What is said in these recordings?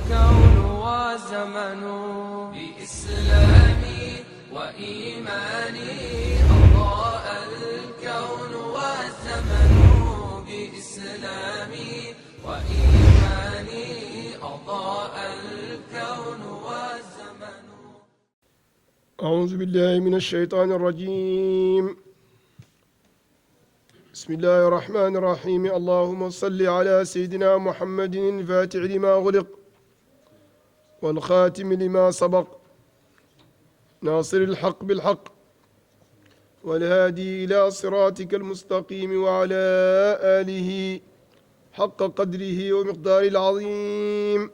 الكون والزمن بإسلامي وإيماني أضاء الكون والزمن بإسلامي وإيماني أضاء الكون والزمن. أعوذ بالله من الشيطان الرجيم. بسم الله الرحمن الرحيم. اللهم صل على سيدنا محمد الفاتح لما غلق والخاتم لما سبق ناصر الحق بالحق والهادي إلى صراطك المستقيم وعلى آله حق قدره ومقداره العظيم.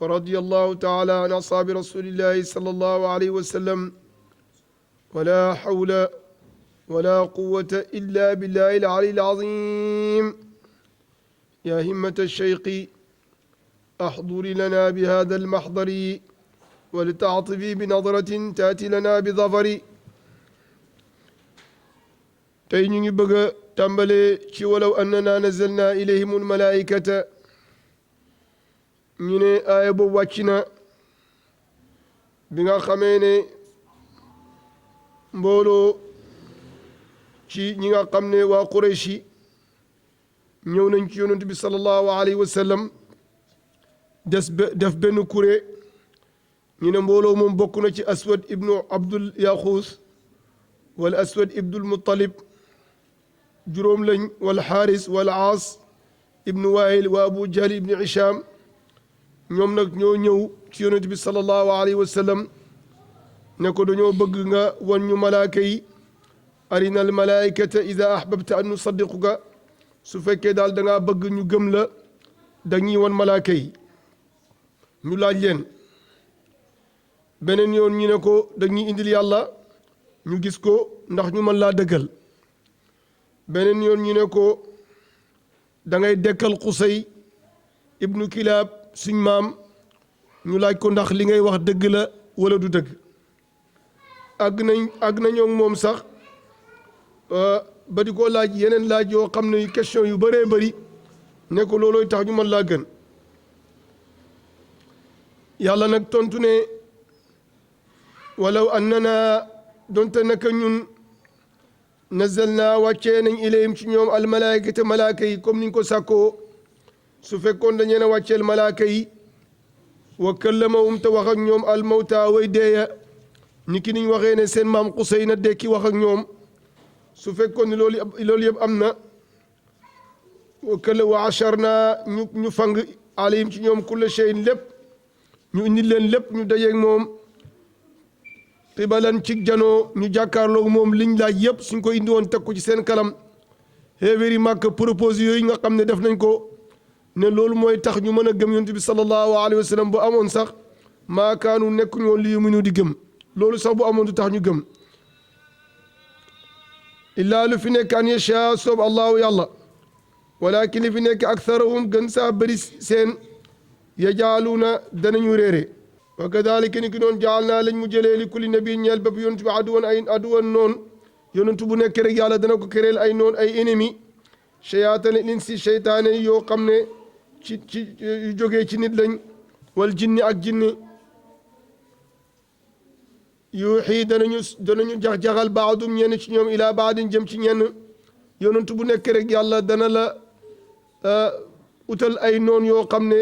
ورضي الله تعالى عن أصحاب رسول الله صلى الله عليه وسلم ولا حول ولا قوة إلا بالله العلي العظيم. يا همة الشيخ أحضر لنا بهذا المحضر ولتعطفي بنظرة تأتي لنا بظفر. tey ñu ngi bëgg a tàmbale ci walaw annana nazalna ilayhimul malaikata. ñu ne aaya boobu wàcc na bi nga xamee ne mbooloo ci ñi nga xam ne waa Quraysh ñëw nañ ci yonent bi sallallahu alayhi wa sallam def benn kuré. ñu ne mbooloo moom bokk na ci aswad ibnu abdul yaxuus wala aswad ibnul muttalib juróom lañ wala xaaris wala aas ibnu waayil wa abu jahl ibnu isham. ñoom nag ñoo ñëw ci yonent bi sallallahu alayhi wa sallam ne ko dañoo bëgg nga wan ñu malaaka yi arina al malaikata ida ahbabta an nusaddiquka. su fekkee daal da ngaa bëgg ñu gëm la dañuy wan malaaka yi. ñu laaj leen beneen yoon ñu ne ko dañuy indil yàlla ñu gis ko ndax ñu mën laa dëggal. beneen yoon ñu ne ko da ngay dekkal Qusay ibnu Kilaab suñ maam ñu laaj ko ndax li ngay wax dëgg la wala du dëgg. àgg nañoo moom sax ba di ko laaj yeneen laaj yoo xam ne question yu bëree bëri ne ko loolooy tax ñu mën laa gën. yàlla nag tontu ne walaw annana donte naka ñun nazalna wàccee nañ ilayhim ci ñoom almalaikata malaaka yi comme niñ ko sàkkoo. su fekkoon dañu ne wàcceel malaaka yi wa kallamahum te wax ak ñoom almawta way deeya ni ki niñ waxee ne seen maam Qusay na dekki wax ak ñoom. su fekkoon ne loolu yëpp am na wa asharna ñu fang alayhim ci ñoom kulla shay'in lépp ñu indi leen lépp ñu dajeeg moom qibalan ci janoo ñu jàkkaarloog moom liñ laaj yëpp suñ ko indi woon teg ko ci seen kalam. xéeféeri màkk propose yooyu nga xam ne def nañ ko ne loolu mooy tax ñu mën a gëm yonent bi sallallahu alayhi wa sallam bu amoon sax maa kaanu nekkuñu woon li yuminu di gëm. loolu sax bu amoon du tax ñu gëm. illaa lu fi nekk an yasha soob allahu yàlla walakin li fi nekk aktharuhum gën saa bëri seen yajaaluuna danañu réere. wa kadalika ni ki doon jaal naa lañ mu jëlee li kulli nabi ñeel bépp yonent bi aduwan noon. yonent bu nekk rek yàlla dana ko kéréel ay noon ay ennemi. shayaatane insi seytaane yoo xam ne ci yu jógee ci nit lañ wal jinni ak jinni yuuxii danañu jax-jaxal baadum ñenn ci ñoom ilaa baadin jëm ci ñenn. yonent bu nekk rek yàlla dana la utal ay noon yoo xam ne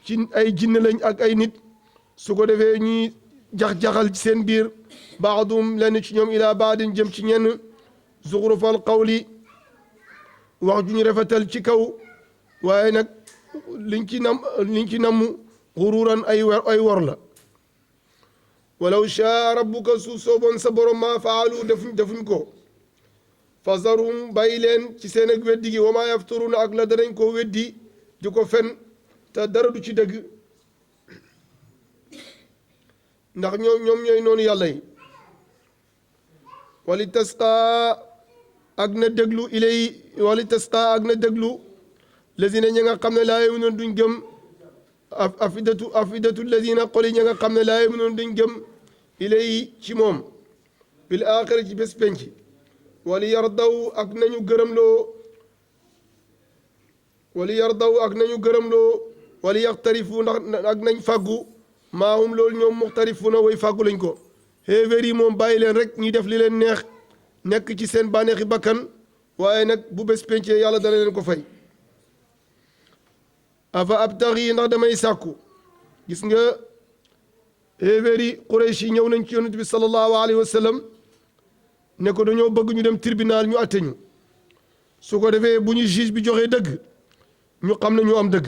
ci ay jinni lañ ak ay nit. su ko defee ñuy jax-jaxal ci seen biir baadum lenn ci ñoom ilaa baadin jëm ci ñenn. zuxrufal qawli wax ju ñu rafetal ci kaw waaye nag liñ ci namm xuruuran ay wor la. walaw shaa rabbuka su sooboon sa borom maa faalu defuñ ko. fazarum bàyyi leen ci seen ak weddi gi wa maa yafturuna ak la danañ ko weddi di ko fen te dara du ci dëgg ndax ñoom ñooy noonu yàlla yi. wali tasqa ak na déglu ilay wali tasqa ak na déglu lazina ña nga xam ne laa yu'minuun duñ gëm afidatu lazina qoli ña nga xam ne laa yu'minuun duñ gëm ilay ci moom bil aaxira ci bés penc. wali yardaw ak nañu gërëmloo wala yaxtarifu ndax ak nañ fàggu maahum loolu ñoom muxtarifuna way fàggu lañ ko xéeféer yi moom bàyyi leen rek ñuy def li leen neex nekk ci seen bànneexi bakkan waaye nag bu bés pencee yàlla dana leen ko fay afa abtaxi ndax damay sàkku gis nga xéeféer yi Quraysh yi ñëw nañ ci yonent bi sallallahu alayhi wa sallam ne ko dañoo bëgg ñu dem tribunal ñu atte ñu su ko defee bu ñu juge bi joxee dëgg ñu xam ne ñu am dëgg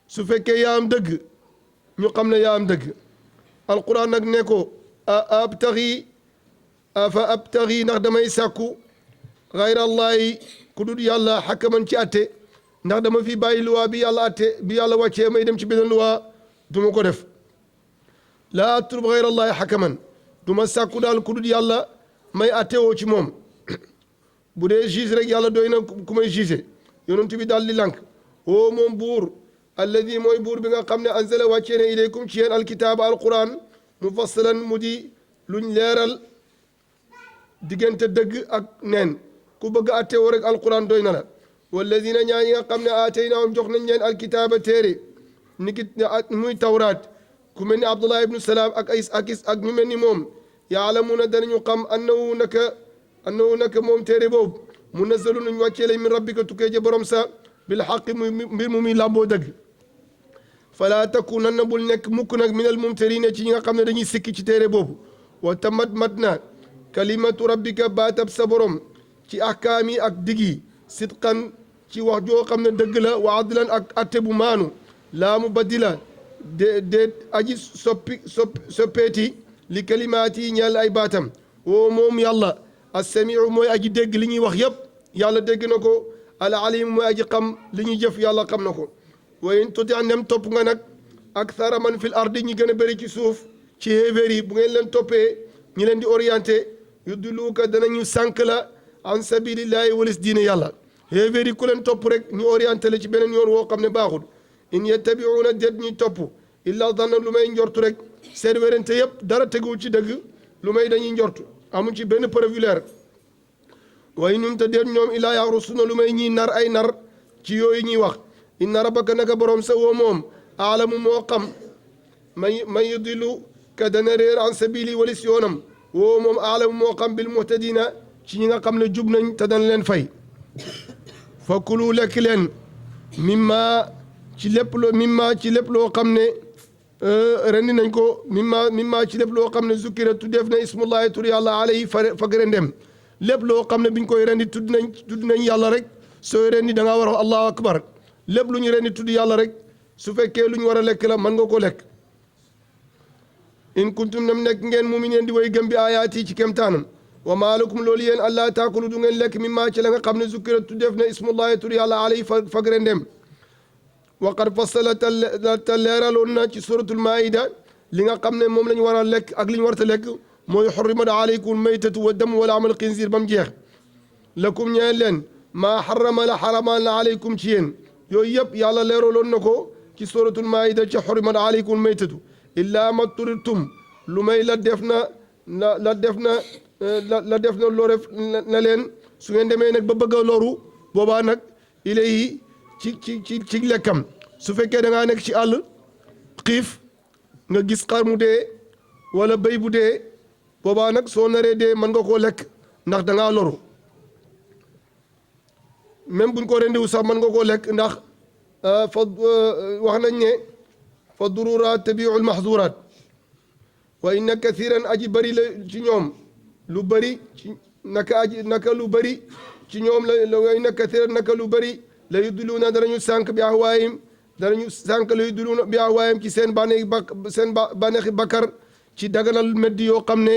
su fekkee yaa am dëgg ñu xam ne yaa am dëgg alquran nag ne ko afa abtaxi ndax damay sàkku xayrallahi ku dul yàlla xakaman ci atte ndax dama fi bàyyi luwaa bi yàlla atte bi yàlla wàccee may dem ci beneen luwaa du ma ko def laa atlub xayrallahi xakaman du ma sàkku daal ku dul yàlla may atte woo ci moom bu dee juge rek yàlla doy na ku may juge yonent bi daal di lànk oo moom buur alladi mooy buur bi nga xam ne anzala wàccee ne ilaykum ci yéen alkitaaba alquran mufassalan mu di luñ leeral diggante dëgg ak neen ku bëgg atte woo rek alquran doy na la walladina ñaa ñi nga xam ne aataynaahum jox nañ leen alkitaaba téere niki muy tawraat ku mel ni abdullah ibnu salaam ak ñu mel ni moom yaalamuuna danañu xam annahu naka moom téere boobu munazzalu nuñ wàccee lay min rabbika tukkee ja borom sa bil xaqi mbir mu muy làmboo dëgg fala takunanna bul nekk mukk nag minal mumtarina ci ñi nga xam ne dañuy sikki ci téere boobu wa tamat mat na kalimatu rabbika baatab sa borom ci ahkaam yi ak dig yi sidqan ci wax joo xam ne dëgg la wa adlan ak atte bu maanu laa mu badila de aji soppeeti li kalimaati yi ñeel ay baatam woo moom yàlla assamiu mooy aji dégg li ñuy wax yépp yàlla dégg na ko al alim mooy aji xam li ñuy jëf yàlla xam na ko wa in tuti nem topp nga nag akthara man fil ardi ñi gën a bëri ci suuf ci xéeféer yi bu ngeen leen toppee ñi leen di orienté yuddiluuka danañu sànk la an sabilillahi walis diine yàlla xéeféer yi ku leen topp rek ñu orienté la ci beneen yoon woo xam ne baaxul in yattabiuuna déet ñuy topp illa danna lu may njortu rek seen wérante yëpp dara teguwul ci dëgg lu may dañuy njortu amuñ ci benn preuve yu leer waaye ñun te déet ñoom illaa yaxrusuna lu may ñiy nar ay nar ci yooyu ñuy wax inna rabbaka naka borom sa woo moom aalamu moo xam man yudilu ka dana réer an sabili walis yoonam woo moom aalamu moo xam bil muhtadina ci ñi nga xam ne jub nañ te dana leen fay fa kulu lekk leen mimma ci lépp loo xam ne rendi nañ ko mimma ci lépp loo xam ne zukkira tuddeef na ismullahi tur yàlla alayhi fag rendem lépp loo xam ne biñ koy rendi tudd nañ yàlla rek sooy rendi da ngaa war a wax allahu akbar lépp lu ñu rendi tudd yàlla rek su fekkee lu ñu war a lekk la mën nga ko lekk in kuntum nam nekk ngeen mu'minin di way gëm bi ayaati ci kemtaanam wa maa lakum loolu yéen allah taakulu du ngeen lekk mimma ci la nga xam ne zukkira tuddeef na ismullahi tur yàlla alayhi fag rendem wa qad fassala te leeraloon na ci suratul maida li nga xam ne moom la ñu war a lekk ak li ñu warta lekk mooy xurrimat alaykum maytatu wa dam wala amal xinzir ba mu jeex lakum ñeen leen maa xarama la xaramal na alaykum ci yéen yooyu yëpp yàlla leeraloon na ko ci suratul maida ci xurrimat alaykum maytatu illaa ma turirtum lu may la def na loref na leen su ngeen demee nag ba bëgg a loru boobaa nag ilayhi ci lekkam su fekkee da ngaa nekk ci àll xiif nga gis xar mu dee wala béy bu dee boobaa nag soo naree dee mën nga koo lekk ndax da ngaa loru même buñ ko rendiwu sax mën nga koo lekk ndax wax nañ ne fa dururat tabiul mahzurat wa inna kathiran aji bëri la ci ñoom lu bëri ci naka lu bëri ci ñoom la wa inna kathiran naka lu bëri la yudluuna danañu sànq bi ahwaayim danañu sànq la yudluuna bi ahwaayim ci seen bànneexi bakkar ci daganal meddi yoo xam ne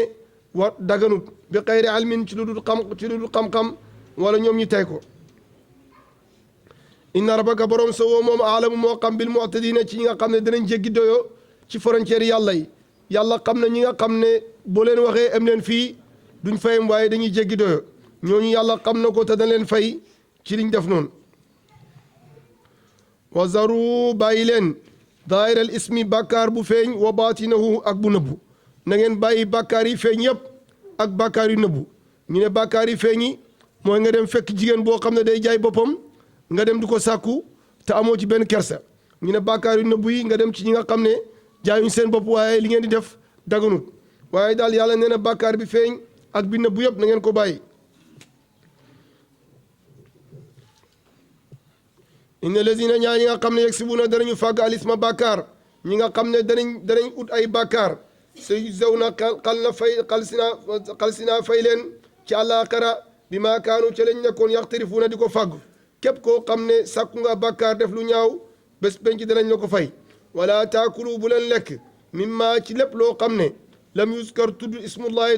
war daganut bi xayri almin ci lu dul xam-xam wala ñoom ñi tey ko inna rabbaka borom sa woo moom aalamu moo xam bil mu'tadina ci ñi nga xam ne danañ jéggi doyo ci frontière yàlla yi yàlla xam na ñi nga xam ne boo leen waxee am leen fii duñ fayam waaye dañuy jéggi doyo ñooñu yàlla xam na ko te dañ leen fay ci liñ def noonu wa zaru bàyyi leen daayiral ismi bàkkaar bu feeñ wa baatinahu ak bu nëbbu na ngeen bàyyi bàkkaar yi feeñ yëpp ak bàkkaar yu nëbbu ñu ne bàkkaar yi feeñ yi mooy nga dem fekk jigéen boo xam ne day jaay boppam nga dem di ko sàkku te amoo ci benn kersa ñu ne bàkkaar yu nëbbu yi nga dem ci ñi nga xam ne jaayuñ seen bopp waaye li ngeen di def daganut waaye daal yàlla nee na bàkkaar bi feeñ ak bi nëbbu yëpp na ngeen ko bàyyi inna lazina ñaa ñi nga xam ne yaksibuna danañu fàgg alisma bàkkaar ñi nga xam ne danañ ut ay bàkkaar say zaw na xal si naa fay leen ci àllaaxira bi maa kaanu ca lañ nekkoon yaxtarifuuna di ko fàgg képp koo xam ne sàkku nga bàkkaar def lu ñaaw bés penc danañ la ko fay wala taakulu bu leen lekk mimma ci lépp loo xam ne lam yuskar tudd ismullahi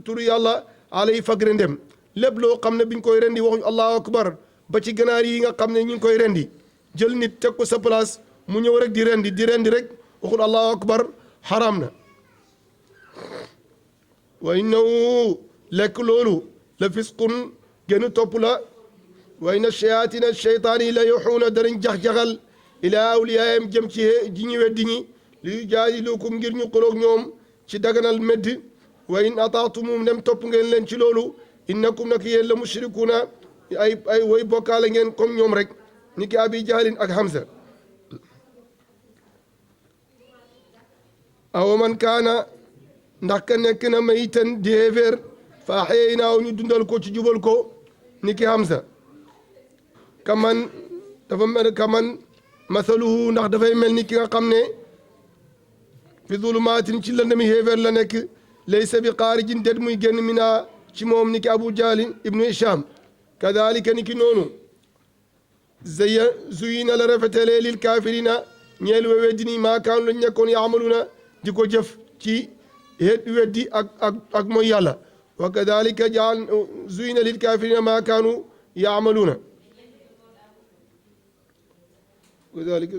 tudd yàlla alayhi fagre ndem lépp loo xam ne biñ koy rendi waxuñ allahu akbar ba ci ganaar yi nga xam ne ñu ngi koy rendi jël nit teg ko sa place mu ñëw rek di rendi rek waxul allahu akbar xaraam na wa innahu lekk loolu la fisqun gënu topp la wa inna shayatina sheytaan yi la yuxuuna danañ jax-jaxal ilaa awliyaayam jëm ci ji ñu weddi ñi li yujaadilukum ngir ñu xoloog ñoom ci daganal medd wa in ataatumum dem topp ngeen leen ci loolu innakum nak yéen la mushrikuuna ay way bokkaale ngeen comme ñoom rek ni ki abi jahlin ak hamza aw man kaana ndax ka nekk na mayitan di xéeféer fa axyaynaahu ñu dundal ko ci jubal ko ni ki hamza kaman dafa mel kaman masaluhu ndax dafay mel ni ki nga xam ne fi zulumaatin ci lëndami xéeféer la nekk laysa bi xaarijin det muy génn mina ci moom ni ki abu jahlin ibnu hisham kadalika ni ki noonu zuyina la rafetalee lil kaafirina ñeel we weddini maa kaanu lañ nekkoon yaamaluna di ko jëf ci xeet weddi ak mooy yàlla wa kadalika jaal zuyina lil kaafirina maa kaanu yaamaluna kadalika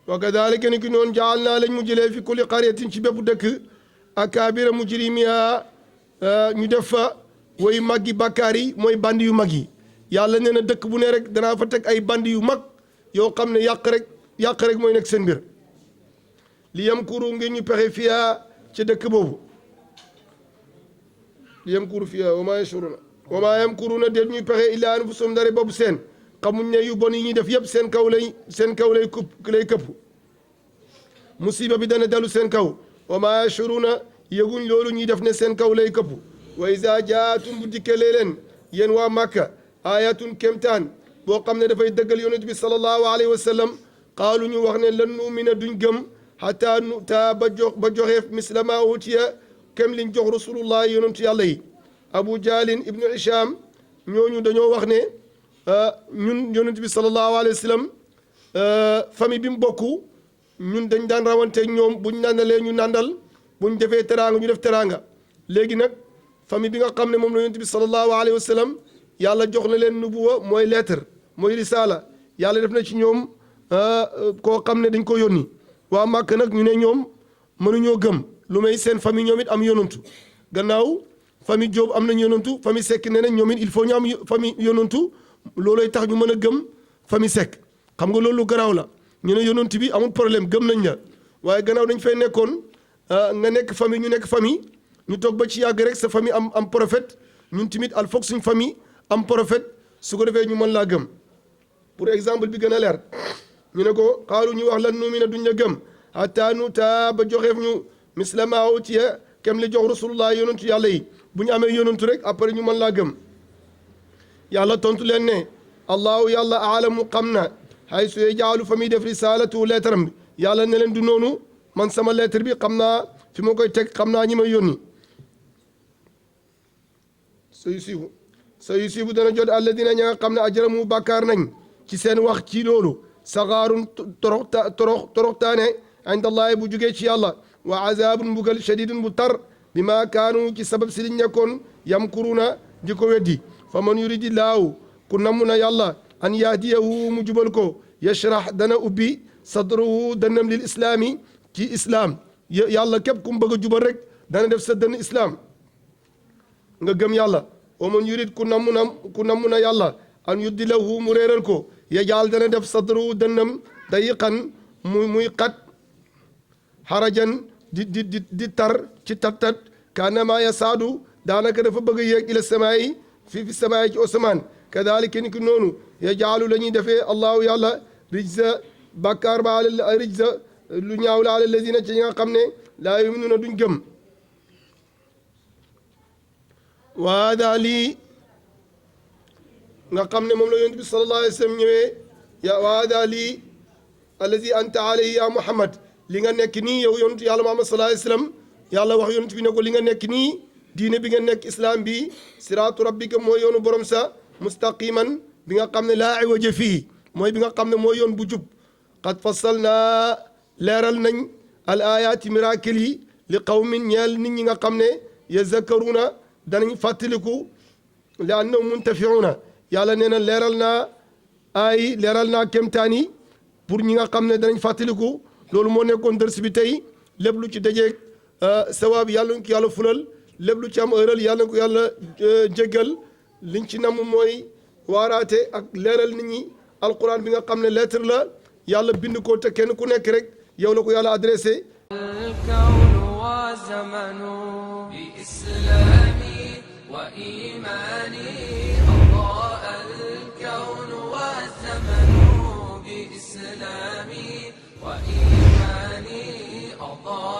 wa kadalika ni ki noonu jaal naa lañ mu jëlee fi kulli qaryatin ci bépp dëkk akaabira mujrimiha ñu def fa way maggi bàkkaar yi mooy bandi yu mag yi yàlla nee na dëkk bu ne rek danaa fa teg ay bandi yu mag yoo xam ne yàq rek mooy nekk seen mbir li yamkuru ngir ñu pexe fiya ca dëkk boobu li yamkuru fiya wa maa yashuruna wa maa yamkuruna déet ñuy pexe illaa anfusum dara boobu seen xamuñ ne yu bon yi ñuy def yëpp seen kaw lay këpp musiba bi dana dalu seen kaw wa maa yashuruna yëguñ loolu ñuy def ne seen kaw lay këpp wa iza jaatum bu dikkalee leen yéen waa Màkka ayatun kémtaan boo xam ne dafay dëggal yonent bi sallallahu alayhi wa sallam qaalu ñu wax ne lan nuumina duñ gëm xataa nutaa ba joxeef mislama utiya kem liñ jox rasulullah yonentu yàlla yi abu jaalin ibnu hisham ñooñu dañoo wax ne ñun yonent bi sallallahu alayhi wa sallam famille bi mu bokk ñun dañ daan rawante ñoom buñ nandalee ñu nandal buñ defee teraanga ñu def teraanga léegi nag famille bi nga xam ne moom la yonent bi sallallahu alayhi wa sallam yàlla jox na leen nubuwa mooy lettre mooy risaala yàlla def na ci ñoom koo xam ne dañ ko yónni waa Màkk nag ñu ne ñoom mënuñoo gëm lu may seen famille ñoom it am yonantu gannaaw famille Jóob am nañ yonantu famille Sekk ne nañ ñoom it il faut ñu am famille yonantu looloy tax ñu mën a gëm famille Sekk xam nga loolu garaaw la ñu ne yonantu bi amul problème gëm nañ la waaye gannaaw dañ fay nekkoon nga nekk famille ñu nekk famille ñu toog ba ci yàgg rek sa famille am prophète ñun tamit al foog suñ famille am prophète su ko defee ñu mën laa gëm pour exemple bi gën a leer ñu ne ko xaalu ñu wax lan nuumina duñ la gëm hatta nutaa ba joxeef ñu mislama utiya kem li jox rasulullah yonantu yàlla yi bu ñu amee yonantu rek après ñu mën laa gëm yàlla tontu leen ne allahu yàlla aalamu xam na hay su jaalu fa muy def risalatu lettre am bi yàlla ne leen du noonu man sama lettre bi xam naa fi ma koy teg xam naa ñi may yónni sa yusibu dana jot alladina ña nga xam ne ajramu bàkkaar nañ ci seen wax ci loolu saxaarun toroxtaane indallahi bu jugee ci yàlla wa azabun mbugal shadidun bu tar bi ma kaanu ci sabab si liñ nekkoon yamkuruna di ko weddi fa man yuridillaahu ku namm na yàlla an yahdiyahu mu jubal ko yashrah dana ubbi sadruhu dënnam lil islaami ci islam yàlla képp ku mu bëgg a jubal rek dana def sa dënn islam nga gëm yàlla wa man yurid ku namm na yàlla an yuddilahu mu réeral ko yajaal dana def sadru dënnam dayiqan muy xat xarajan di tar ci tat kaannama yasaadu daanaka dafa bëgg a yéeg ila samaayi fi samaayi ci asamaan kadalika ni ki noonu yajaalu la ñuy defee allahu yàlla rijza bàkkaar ba ala rijza lu ñaaw la ala lazina ci ñi nga xam ne laa yuminuuna duñ gëm waada lii nga xam ne moom la yonent bi sallallahu alayhi wa sallam ñëwee ya waada lii allazi anta alayhi ya muhammad li nga nekk nii yow yonent yàlla muhammad sallallahu alayhi wa sallam yàlla wax yonent bi ne ko li nga nekk nii diine bi nga nekk islam bi siraatu rabbika mooy yoonu borom sa mustaqiman bi nga xam ne laa iwaja fii mooy bi nga xam ne mooy yoon bu jub qad fassalna leeral nañ al ayaati miracle yi li qawmin ñeel nit ñi nga xam ne yazakkaruuna danañ fàttaliku li annahum muntafiuuna yàlla nee na leeral naa kéemtaan yi pour ñi nga xam ne danañ fàttaliku loolu moo nekkoon dërs bi tey lépp lu ci dajeeg sawaab yàlla ñu ko yàlla fulal lépp lu ci am ëral yàlla ko yàlla jéggal liñ ci namm mooy waaraate ak leeral nit ñi alquran bi nga xam ne lettre la yàlla bind ko te kenn ku nekk rek yow la ko yàlla adressé الكون وزمن بإسلامي وإيماني أضاء الكون والزمن بإسلامي وإيماني أضاء